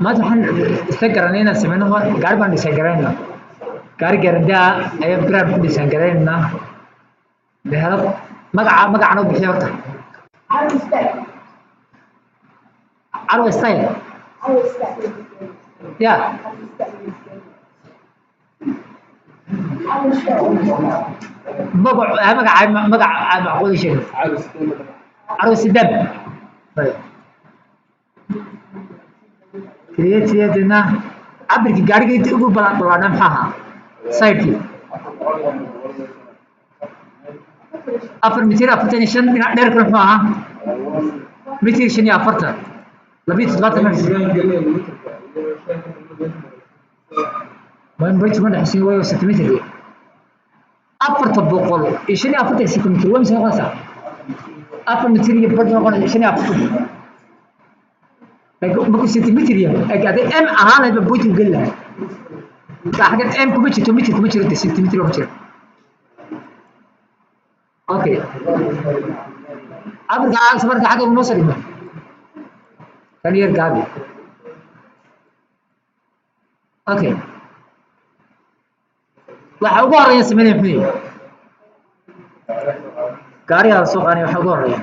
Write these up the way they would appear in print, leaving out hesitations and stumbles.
Maanta waxaan isla garanay inaan sameyno gaari baan design garaynaa. Gaari garandaa ayaan brand ku design garaynaa. Meherad magaca magacana u bixiya horta. Carwo style. Ya. Magac magaca magaca macquul sheeg. Carwo Sidam. Create-na cabirkii gaariga inta ugu ballaadhnaa maxaa ahaa? Side-kii. 4 mitir 45, dhinac dheerkana muxuu ahaa? Mitir 45, 72 mitir. Ma dhexsiin waayo centimeter. 445 centimeter waa mise noqonaysaa? 4 mitir iyo badh noqonaysa 45. Laakiin markuu centimeter yahay, hadday m ahaan lahayd baa point geli lahaa. Marka xaggan m kuma jirto, mitir kuma jiro, dee centimeter kuma jiro. Okay. Cabirka marka xagga unoo soo dhigma. Kan yar gaabi. Okay. Waxa ugu horeeya sameynaya muxuu yahay? Gaariga la soo qaadanaya waxa ugu horeeya.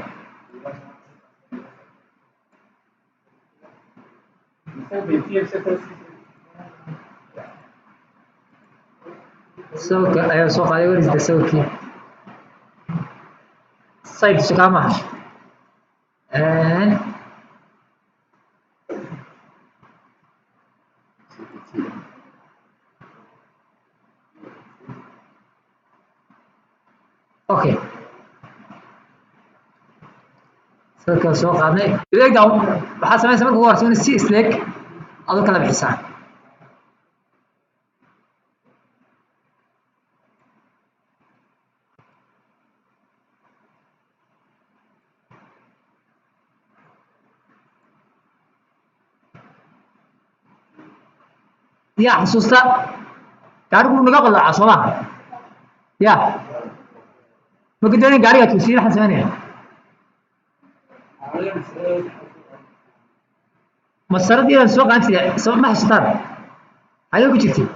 Sawirka ayaa soo qaaday. Where is the sawirkii? Side sukaa maaha. And okay. Sawirkaa soo qaadnay. Eega waxaa samaysa marka ugu horeysa in si isleeg aad u kala bixisaa. Yaa xasuusta gaarigu wuu naga qalloocaa soo maha? Ya marka doonaya gaariga toosiye waxaan sameynaya masaradii inaan soo qaadan jiray soo ma xasuustaan? Xagee ku jirtay?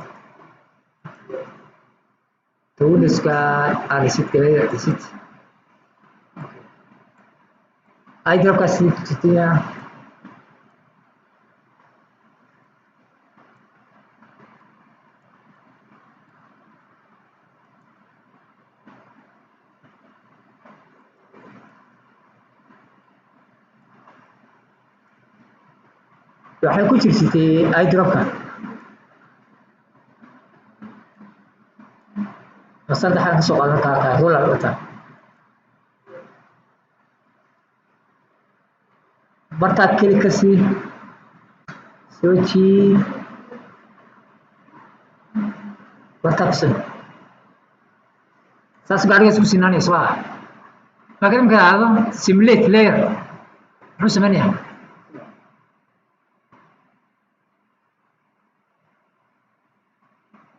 Tawliska aan isid galay isid ay drobkaas ku jirtay. Waxay ku jirsatay idropka masarda xagan ka soo qaadan kartaa ruler wata bartaa keli ka sii soo jiid bartaa ku samee saas gaarigaas ku sinaanaya soo ah. Marka imika ahdo simulate layer muxuu sameynayaa?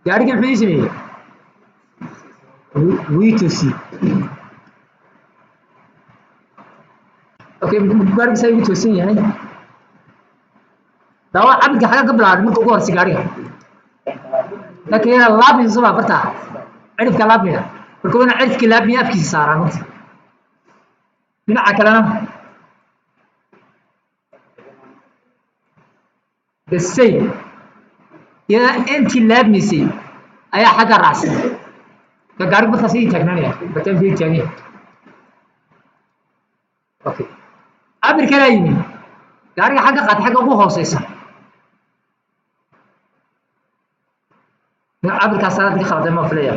Gaarigii muxuu ii sameeyey? Wuu ii toosiyey. Okay, gaariga saa igu toosan yahay. Daawa cabirka xagaa ka bilaabay marka ugu horeysa gaariga laakiin inaad laabmayso soo baa bartaa cirifka laabmaya. Marka waa inaa cirifkii laabmiya afkiisa saaraan horta dhinaca kalena the same iyada intii laabmaysay ayaa xagga raacsan. Ka gaarigu markaas ii taagnaanaya bartaamka ii taagan yahay. Okay, cabir kalaa yimi gaariga xagga qaatay xagga ugu hooseysa. Cabirkaas salaad ka khalday ma filaya.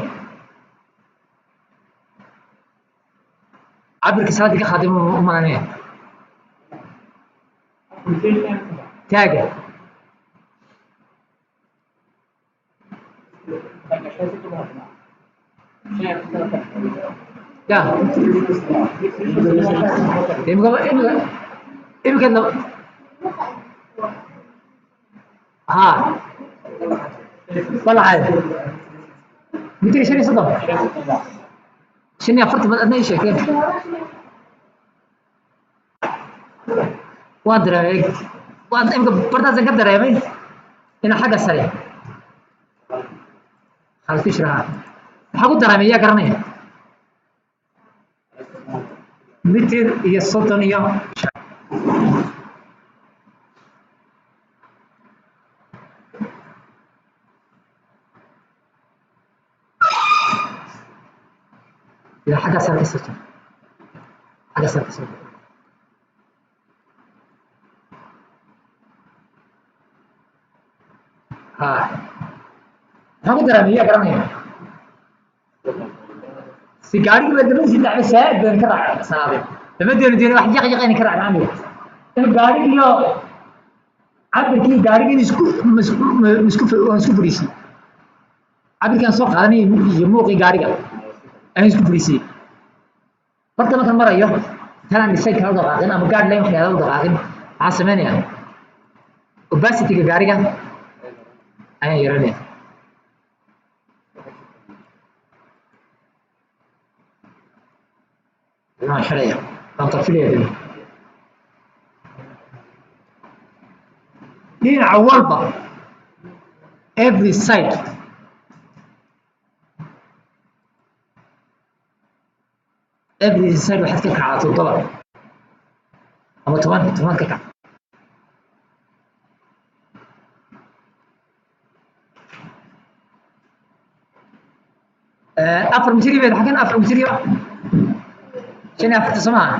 Cabirka salaad ka khalday ma u malanaya taaga. Ya imika imika imika ha balacay mitir 35, 45 baad adna ii sheegteen. Waan dareemay. Waan imika bartaasan ka dareemay inuu xagga sare khalad ku jira. Maxaa ku dareemay? Yaa garanaya? 1.35 mitir. Ilaa xagga sare ka soo jira, xagga sare ka soo jira. Ha, maxaa ku dareemay? Yaa garanaya? Si gaarigii baa dabadiisii dhacay, saa'id badan ka raacay sanaadeen. Lama dooni dooni wax yaq yaq inay ka raacdaan in gaarigiiyo cabirkii gaarigii isku isku waan isku fadhiisiyey. Cabirkaan soo qaadanay iyo muuqii gaariga ayaan isku fadhiisiyey. Barta markaan marayo, intaan dhisay kala dhaqaaqin ama guard line waxyaala u dhaqaaqin, maxaan sameynayaa? Opacity-ga gaariga ayaan yaranaya. Waan xiraya, waan qafilaya. Dib dhinaca walba, every side, every side waxaad ka kacdaa 7 ama 10, 10 ka kac. 4 mitir bay xaggan, 4 mitir iyo 45, soo maaha?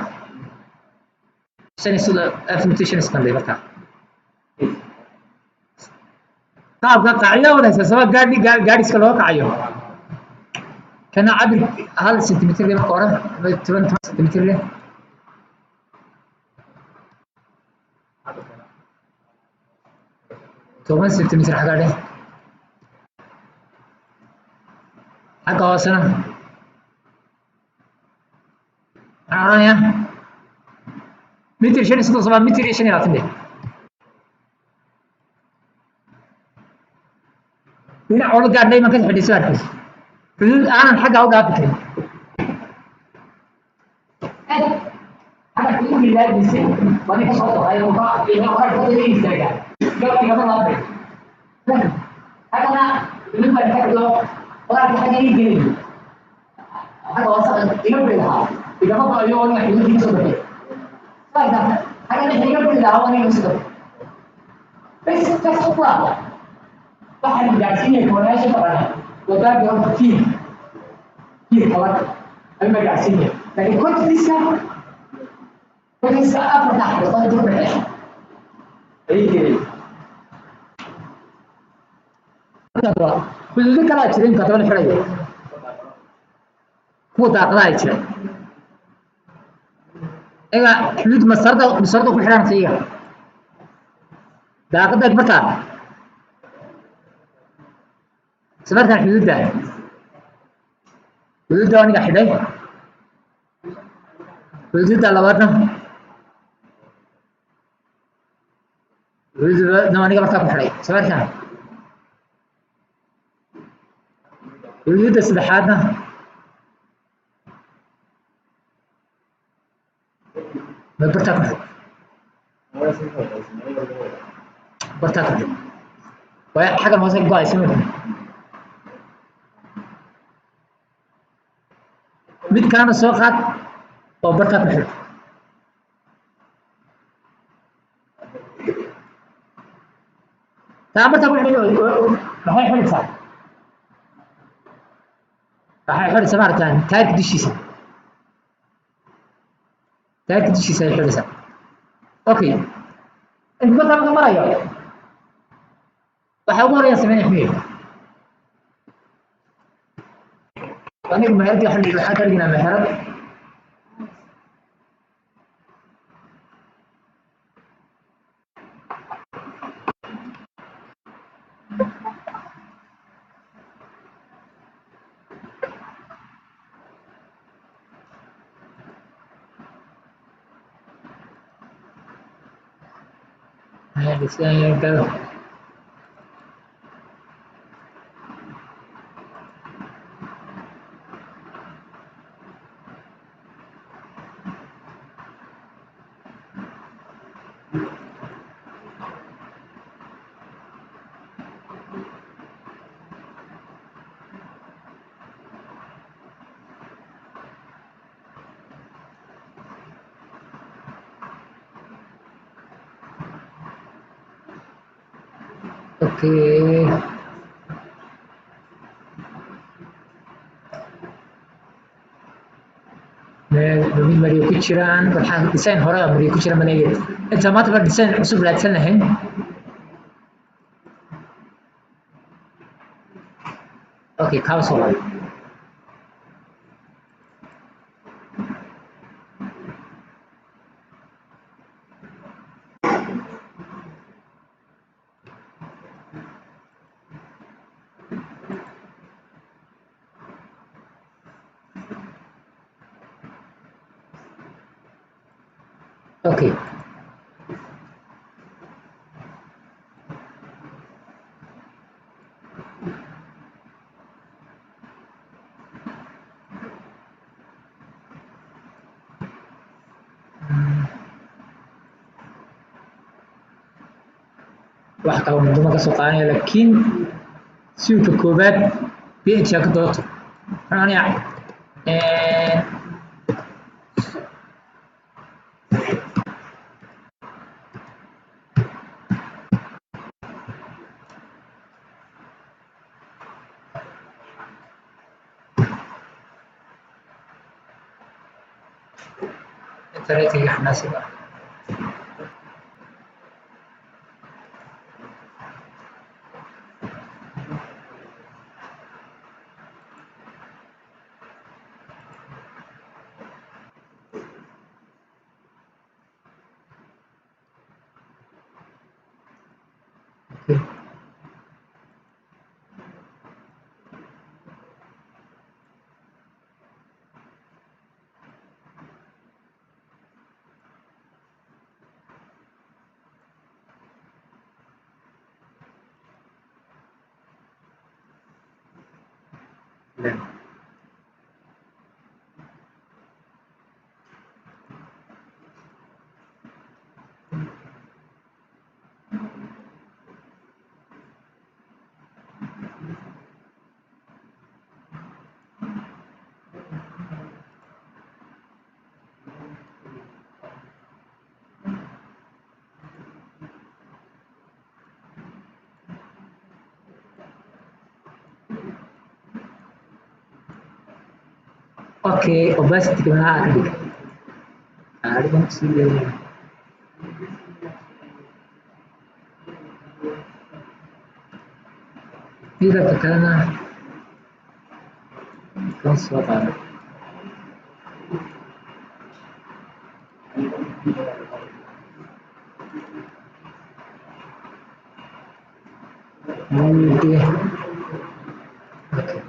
35, 4 mitir 35 bay. Markaa qaabka qaacido wadaysa sabab gaadhi gaadhiska loo kacayo, kana cabir 1 centimeter leh marka hore, ama 10 centimeter leh, 10 centimeter xaggaa dheh, xagga hoosena maxaan odhanayaa? 1.35 mitir sabaa, 1.25 mitir dheh. Dhinac walba gaadhay ma ka xidhay soo arkaysa, xuduud aanan xagga u dhaafi karin. Xagga xuduudkii laabisay waa ninka soo baxay oo ka ila qoraal ka istaagaa gabtigama laabay. Xaggana xuduud baan ka dhigo, qoraalka xagga ii gelayo, xagga hoose iga biri lahaa, igama go-ayo oo ninka xuduudkii ka soo baxay. Xagga iga biri lahaa waa ninka kasoo baxay. Bas kas u qura waxaan gaarsiinaya koonayaasha taqaana waa background fiil, fiil adag ayuu baa gaarsiinaya, laakiin contentska afarta xariiqood inta ku dhexeeya ayay gelaya. Xuduudo kalaa jira inta toban xirayo, kuwa daaqadaha ay jira iyaga xuduud masarada ku xidhanaysa iyaga daaqada. Markaa samarkan xuduudda aniga xidhay, xuduudda labaadna, xuduudda aniga markaa ku xidhay samarkan, xuduudda saddexaadna ma bartaa ku xidh, bartaa ku xidh, waayo xaggan hoose go-aysa marka. Mid kalena soo qaad oo bartaa ku xidh. Taa bartaa ku xidhay maxay xidhaysaa? Waxay xidhaysaa maaragtaan taayirka dushiisa, taayirka dushiisa ay xidhaysaa. Okay, inta bartaa marka marayo, waxa ugu horeeya sameynaya muxuu yahay? Aniga meheradii waxaan waxaan ka dhignaa meherad. Gado. Okay, meel mid mariyo ku jiraan, waxaa design hore mariyo ku jiraan maneegay. Inta maanta ba design cusub raadsan lahayn. Okay, kaa soo qaaday. Okay, wax kale muddo ka soo qaadanaya, laakiin suuka koobaad ph ka dooto waxaan internetkayga xanaasib ah. Okay. Okay, opacity meelaha ka dhig. Gaarigan sii leeyahay. Midabka kalena kan soo qaada. Mugdi. Okay.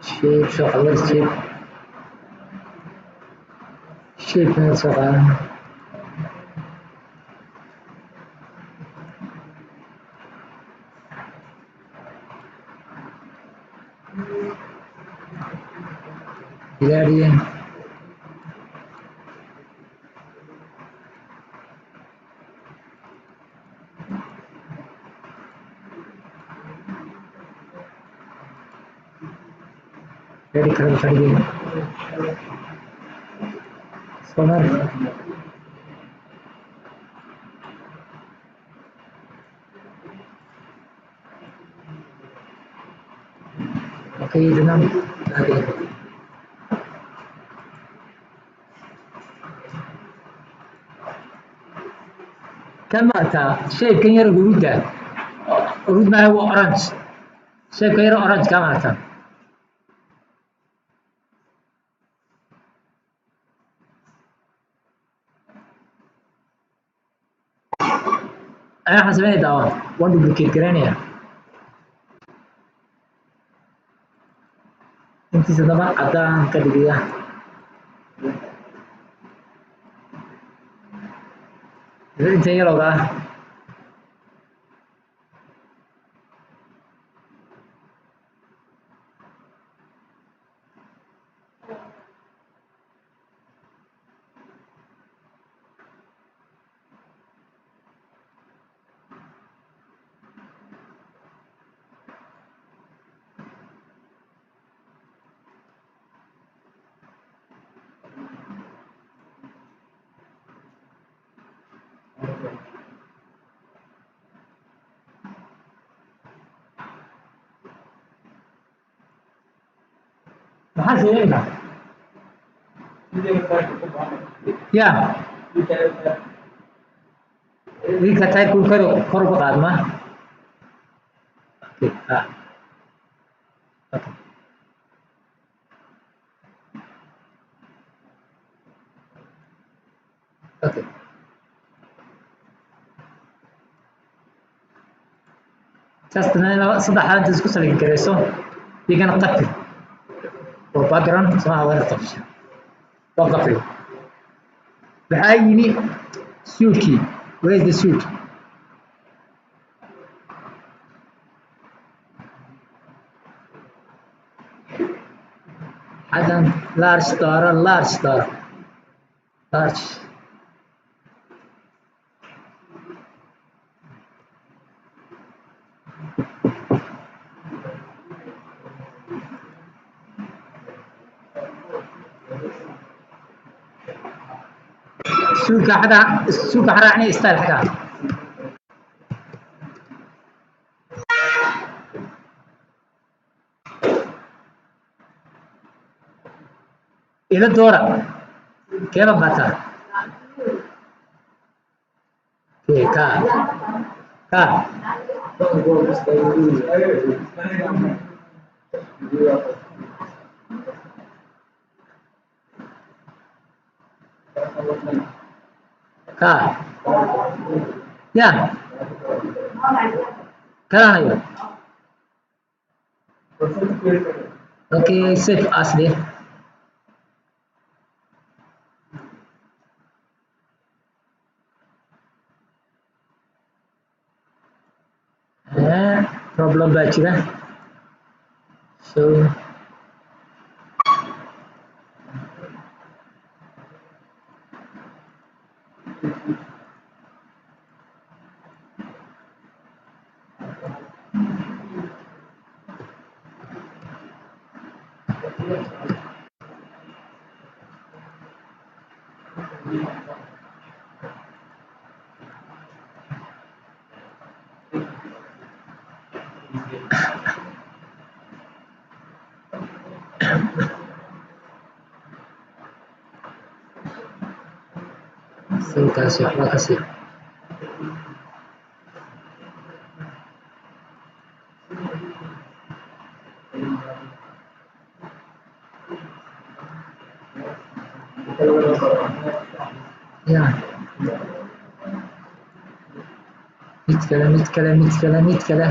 Shape soo qaado, shape. Shape meel soo qaadan. Gradient. Ready color ka dhigay. Sonar. Okay, idana okay. Kan maaragtaa shape-kan yar huruudda, huruud maaha, waa orange. Shape-kan yar orange ka maaragtaa. Ayaa waxaan sameynaya daawa, waan duplicate garaynaya. Intiisa daba caddaan ka dhigaya. Inta yelowga ah. Maxaa sameynaa? Ya wiilka tayrku kor kor uga qaadma. Okay, ah, okay. Okay, saas dana saddexdaa inta isku salin garayso, iyagana qafi oo background samaha waa qafisha, waa qafli. Maxaa yimi? Suudkii. Where is the suit? Xaggan large dooro, large dooro, large. Suudka xagga, suudka xaraacni style xagga. Ila doora, keeba qaataa? Okay, ka ka ka ya karanayo. Okay, save asli. Problem baa jira. So sawirkaasi waxba ka sii. Ya, mid kale, mid kale, mid kale, mid kale.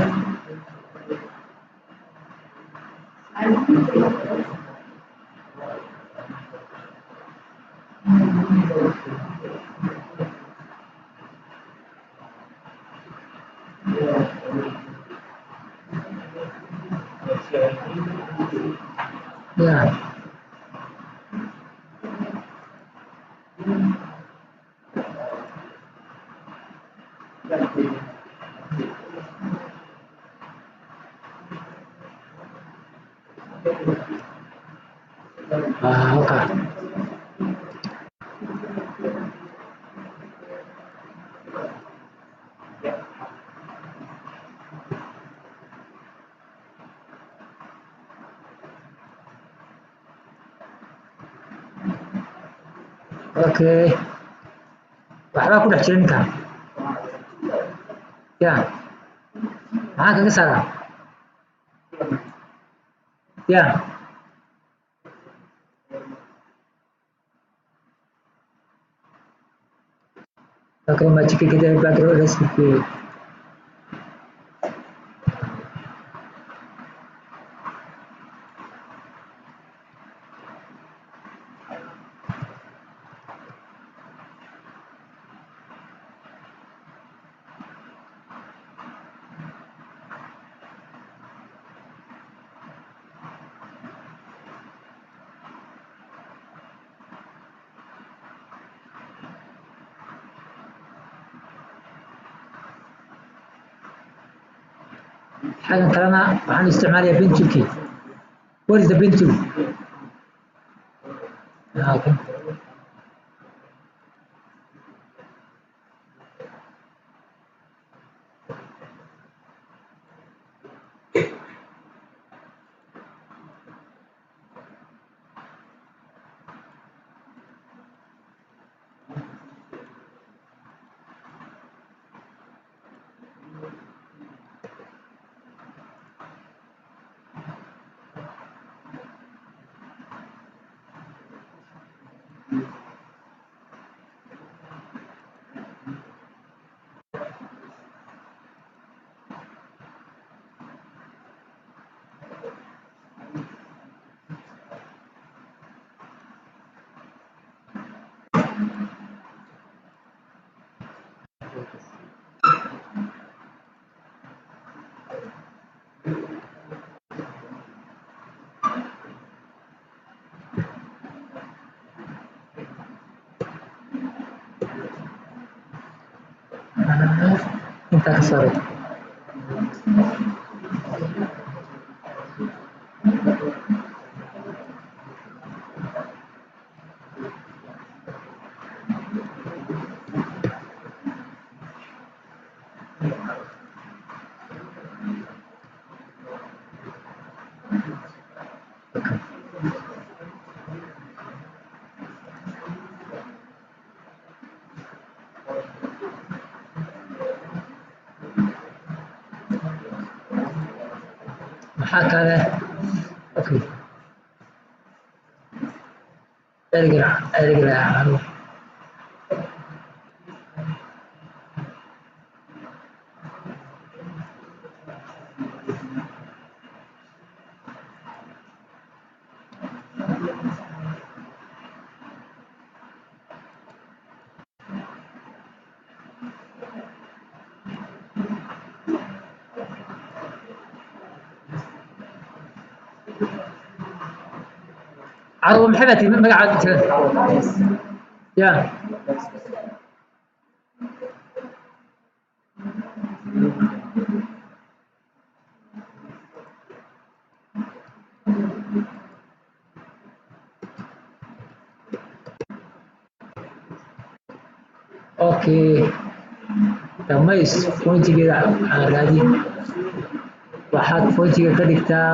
Ya, ah, halkaa. Okay, waxbaa ku dhex jira ninkan. Ya, maxaa kaga saaraa? Ya, okay, magic kita background recipe. Xaggan kalena waxaan isticmaalayaa pen toolkii. Where is the pen tool? Ah, okay. Intaa ka saaray. Maxaa kale? Okay, ergara ergara carwo. Carwo maxay baa tiri magacaada tira ya? Okay, dhamays fontigeeda aan raadi. Waxaad fontiga ka dhigtaa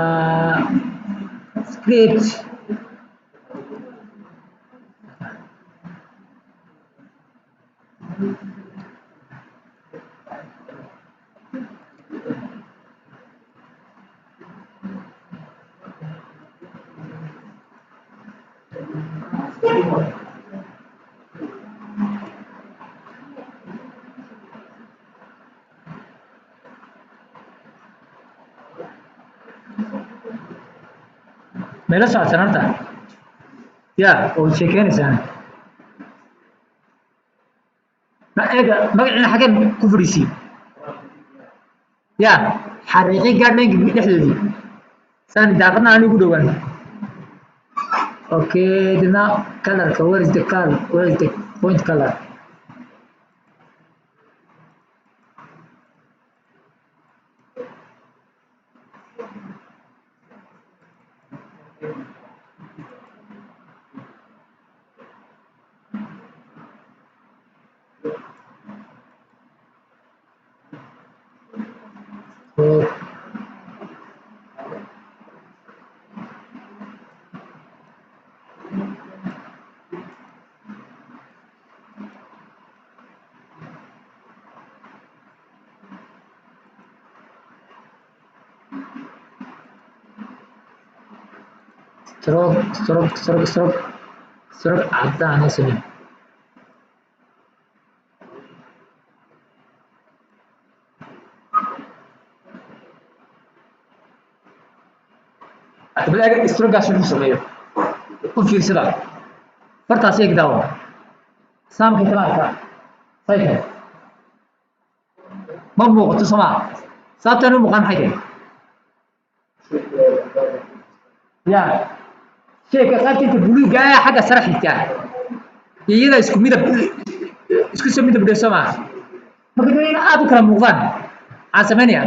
script. Mayla socotaan horta ya oo sheekeynaysaa? Ma eega magaciina xageen ku fadhiisiyey ya xariiqi gaadhneenka dhexdoodii saan daaqadna aan ugu dhowaan. Okay, dina colorka, where is the color, where is the point color? Oh, stroke, stroke, stroke, stroke, stroke caddaan oo samee. Hadda eeg stroke-gaas wuxuu sameeyo, u fiirsada fartaas, eeg, daawo saamkii kala arkaa say tahay. Ma muuqato somaa? Sababtaan u muuqan maxay tahay? Ya sheeka qaybta inta buluuga ah xagga sare xigtaa iyo iyada isku midab, isku soo midab dhow soo maa? Marka doonayna aad u kala muuqdaan, maxaan samaynayaa?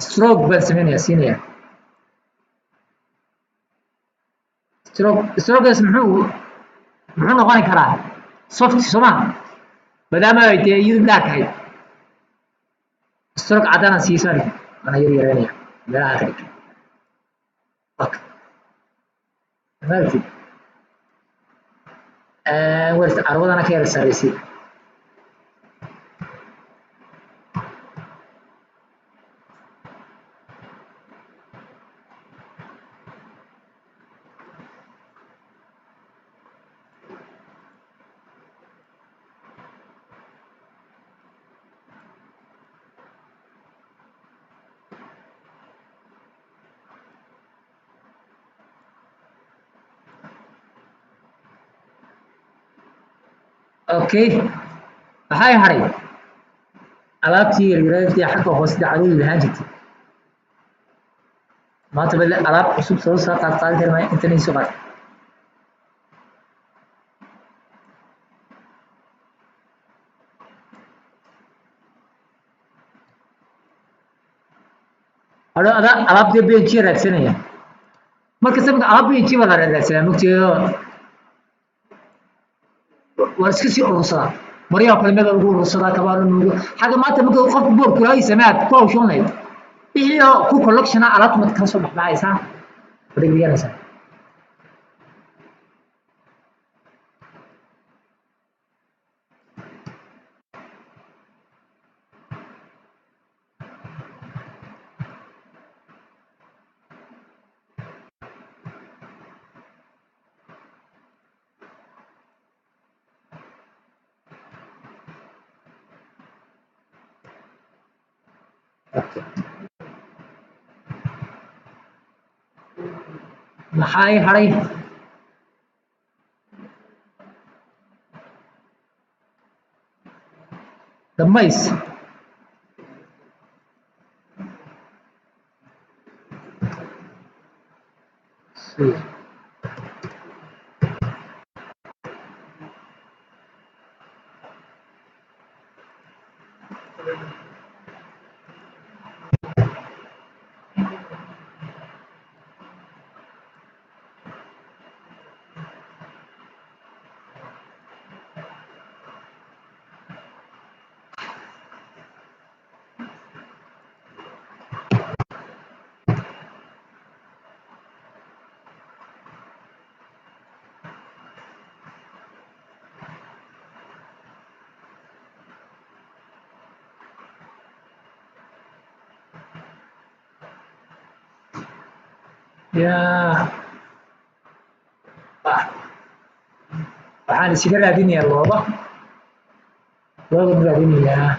Stroke baan samaynayaa, siinaya stroke. Strokegaas muxuu noqon karaa? Soft soo maa? Maadaama ay dee iyadu dark ahayd, stroke caddaanaan sii saari, ana yar yareynaya meelaha ka dhig. Okay, maaragtid werta carwadana ka yara sarreysay. Okay, maxay haray? Alaabtii yaryaraantii xagga hoose carwadu lahaan jirtay. Maanta bal alaab cusub soo soo qaad qaadi kari maayo, intan soo qaad. Hadho adaa alaabtii BNG raadsanaya. Marka samka alaab BNG baa la raadsanaa mugteedo, waa iska sii urursadaa maryaha kale, meel lagu urursadaa kabaa lagu xagga. Maanta marka qofku boor kulaay sameeyaad ku hawshoon lahayd wixii oo ku collectiona alaabta marka kala soo baxbaxaysaa, dhigdhiganaysaa. Okay. Maxay hadhay? Dhamays. Yaa, waxaan isaga raadinayaa looba, looba raadinayaa.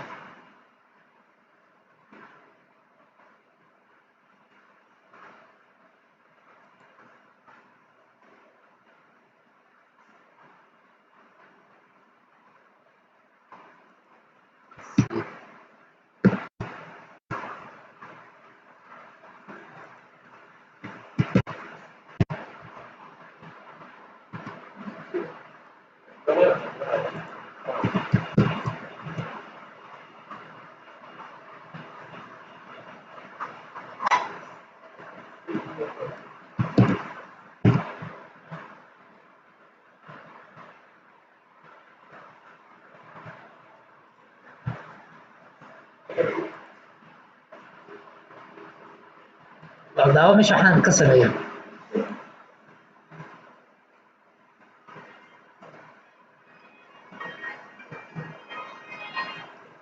Daawo meesha waxaan ka sameeyo.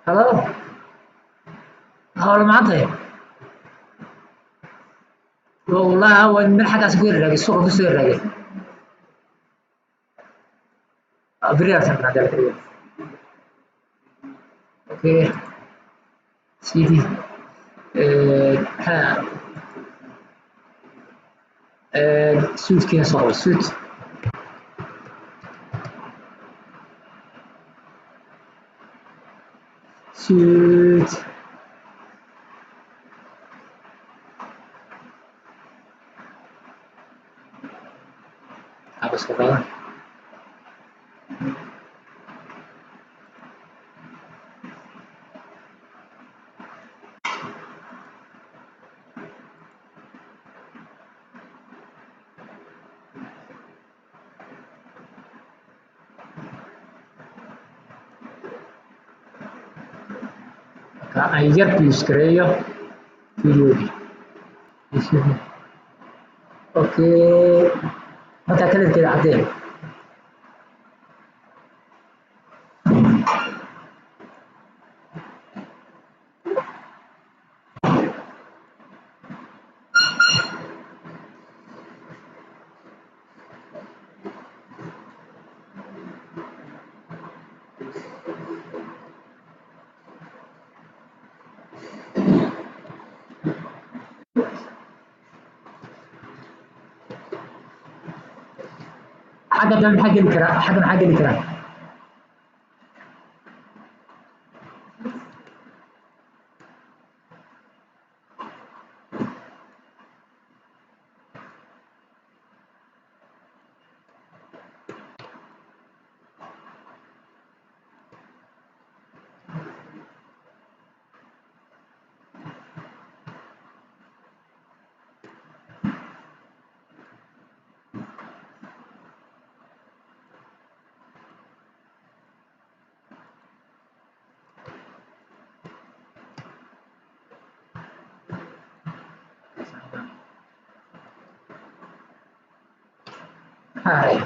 Halo, hawla maantay wallahi waa meel xaggaas ku yar raagay, suuqa kusoo yar raagay. Beriyaas hadda. Okay, CD maxaa suudkiina soo qabo suud. Suud apa soo qaadan. Marka aan yar pause gareeyo videogii. Okay, markaa colorkeeda caddeen. Xagga dambe maxaa geli karaa? Xagga maxaa geli karaa? Maxaa haray?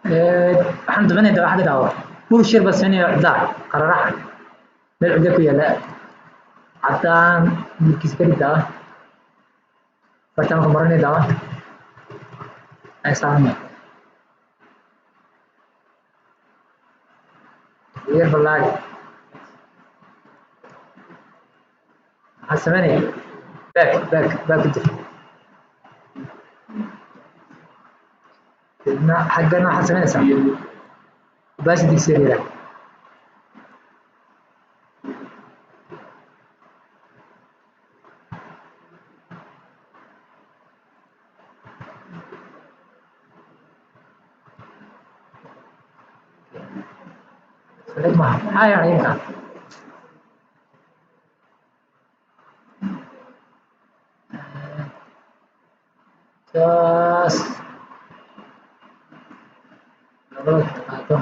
Waxaan doonaya waxa ka daawo bullshit baa sameynaya cidlaa qararaxa meel cidla ku yaala cadaan midkiisa ka dhigtaa bartaanka maranay daawa ay saarna yar ballaari. Maxaa sameynaya? Back, back, back ku jir. Deedna xaggana waxaad sameynaysaa opacity yar. Soo maaha, maxaa yahay inka? Taas labada qaado.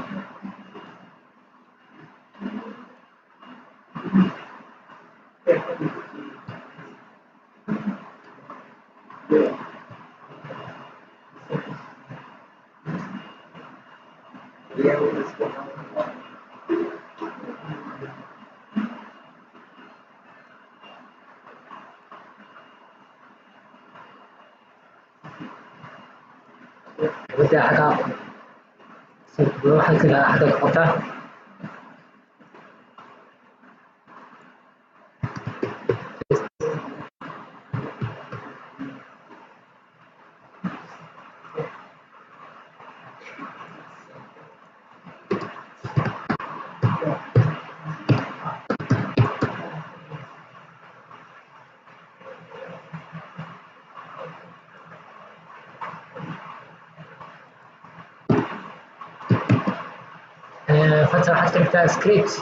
Gabadha xagga waxay kala xagga ka qabtaa. Fata waxaad ka dhigtaa script.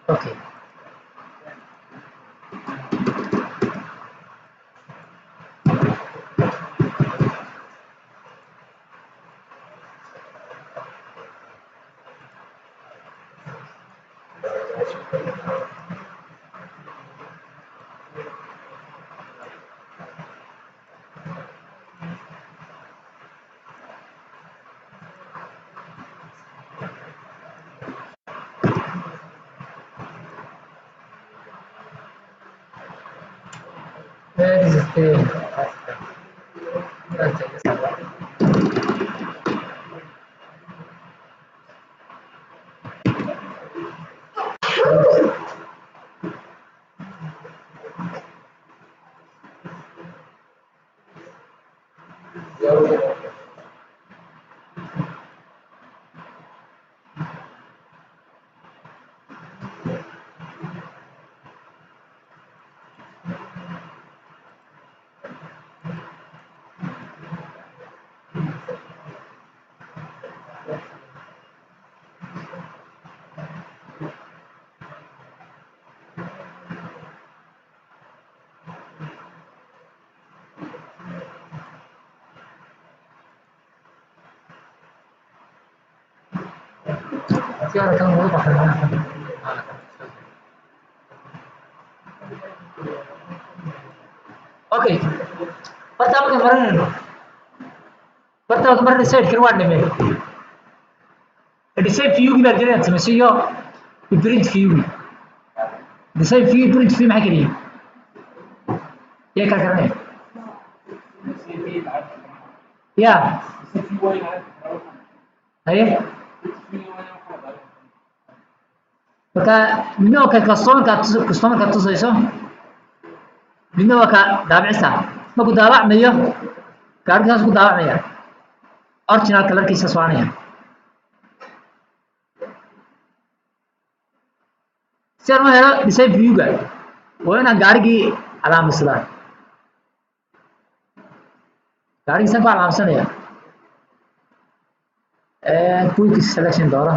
Okay. Where is the Siyaara kale ugu baxay. Okay, bartaa markaan marinayno, bartaa markaan marinayno side-kan waa dhameen. Design view-gii baa doonaya inaad samayso iyo print view-gii. Design view, print view maxay kala yihiin? Yaa kala garanaya? Ya haye, marka midna waa ka customerka tusayso, midna waa ka daabicista. Markuu daabacmayo gaariga saas ku daabacmaya, original colorkiisa soconaya. Si aan u helo design view-ga, waa inaan gaarigii calaamadsadaa. Gaarigii saan ku calaamadsanaya, quick selection dooro.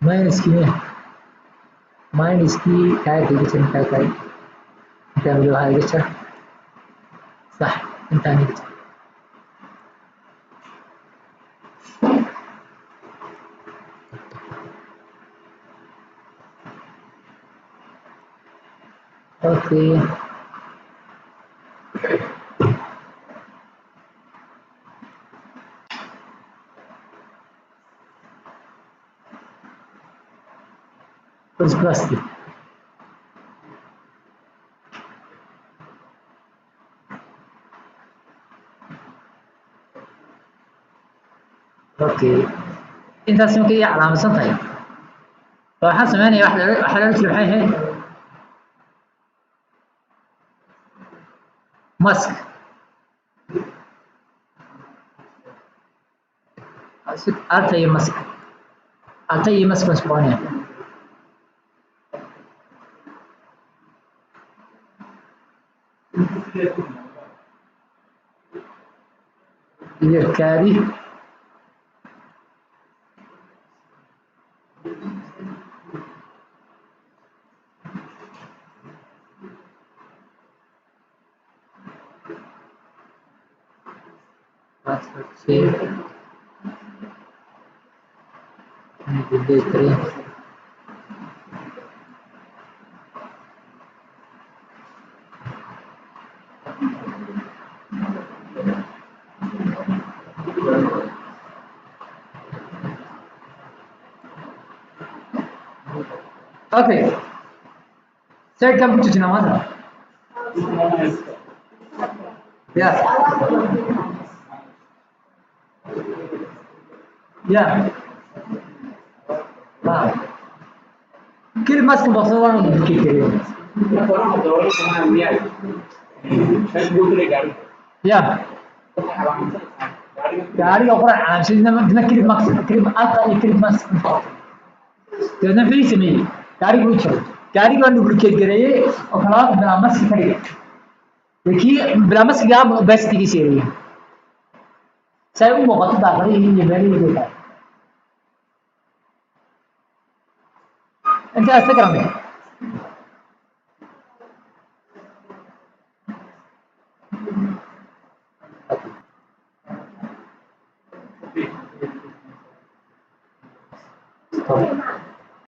Minuskii, minuskii taayirka iga jar, intaa taay, intaa madow iga jar, sax, intaan iga jar. Okay, what is plastic? Okay, intaas markay ii calaamadsan tahay, waxaan sameynaya waxa la jira, maxay ahayd? Mask alta iyo mask, alta iyo mask baan isku qabanaya. Yarkaadi. Password save three. Okay, side kan ku tujinaa maanta. Yeah, yeah. Ah, kili mask boqso waan duplicate gareeyo. Yeah, gaariga qoran calaamsadina dina clip mask, clip alta iyo clip mask. Dabeedna muxuu ii sameeyey? Gaariga uu jiro, gaariga waan duplicate gareeyey oo kalabaad bilaa mask ka dhigay. Dee kii bilaa maskiga opacity-giisa yareeyey si ay u muuqato daaqadihii iyo meelihii bay tahay. Intaas ka garanay.